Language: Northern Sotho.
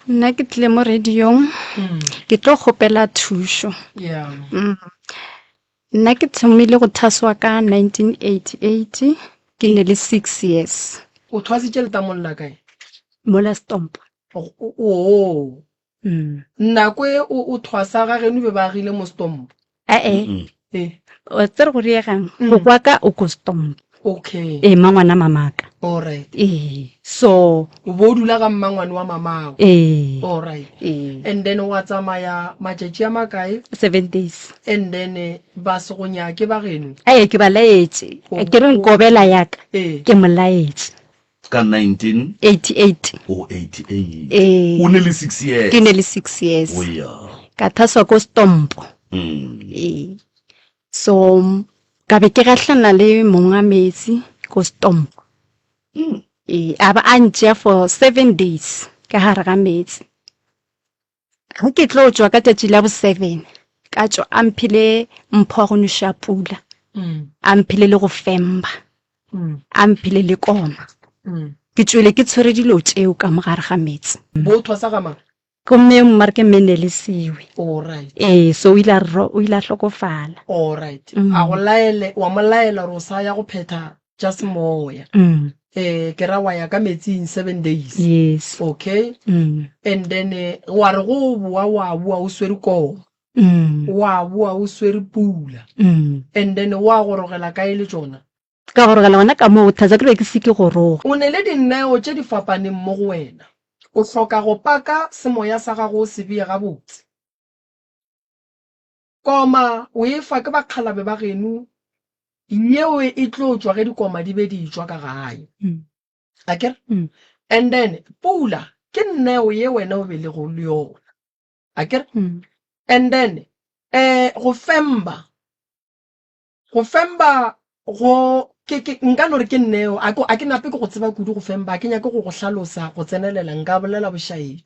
Nna ke tlile mo radiong ke tlo kgopela thušo. Yeah. Mm. Nna ke thomile go thaswa ka 1988 ke ne le 6 years. O thwasitše letamong la kae? Mola Stomp. Oo. Mm. Nako e o o thwasa ga geno be ba agile mo Stomp. Ae. Eh. O tsere go diegang Mm. go kwa ka o ko Stomp. Okay. Ee mangwana mamaka. All right. Ee. So O bo o dula ga mmangwane wa mamago. ee. All right. Ee. And then wa tsamaya matšatši a makae? 7 days. And then eh, ba se go nyake ba geno. Ae ke ba laetše. O- Ke re nkobela yaka. Ee. Ke mo laetše. Ka 19 88. o 88. Ee. O ne le 6 years. Ke ne le 6 years. O ya. Ka thaswa ko Stompo. Mm. Ee. So ka be ke gahlana le monga metsi ko Stompo. Mm. Ee, a ba a ntšea for 7 days ka gare ga metsi. Ge ke tlo tšwa ka tšatši la bo 7, ka tšwa a mphile mpho ya go noša pula, Mm. a mphile le go femba, Mm. a mphile le koma. Mm. Ke tšwele ke tshwere dilo tšeo ka mo gare ga metsi. Bo thwasa ga mang? Gomme yo mongwe a re ke Menelisiwe. All right. Ee, so o ile a ro, o ile a hlokofala. All right. Mm. A go laele, wa mo laela gore o sa ya go phetha tša semoya. Mm. Eh, ke ra wa ya ka metsing 7 days. Yes. Okay. Mm. And then eh, wa re go boa wa boa o swere koma. Mm. Wa boa o swere pula. Mm. And then wa gorogela kae le tšona? Ka gorogela gona ka moo thasa ke be ke se ke goroga. O ne le dineo tše di fapaneng mo go wena. O hloka go paka semoya sa gago o se bee gabotse. Koma o e fa ke bakgalabe ba geno yeo e tlo tšwa ge dikoma di be di etšwa ka gae. Akere? And then pula ke neo ye wena o belego le yona. Akere? And then eh go femba Go femba go ke ke nka no re ke neo a ke a ke nape ke go tseba kudu go femba a ke nyake go go hlalosa go tsenelela nka bolela bošaedi.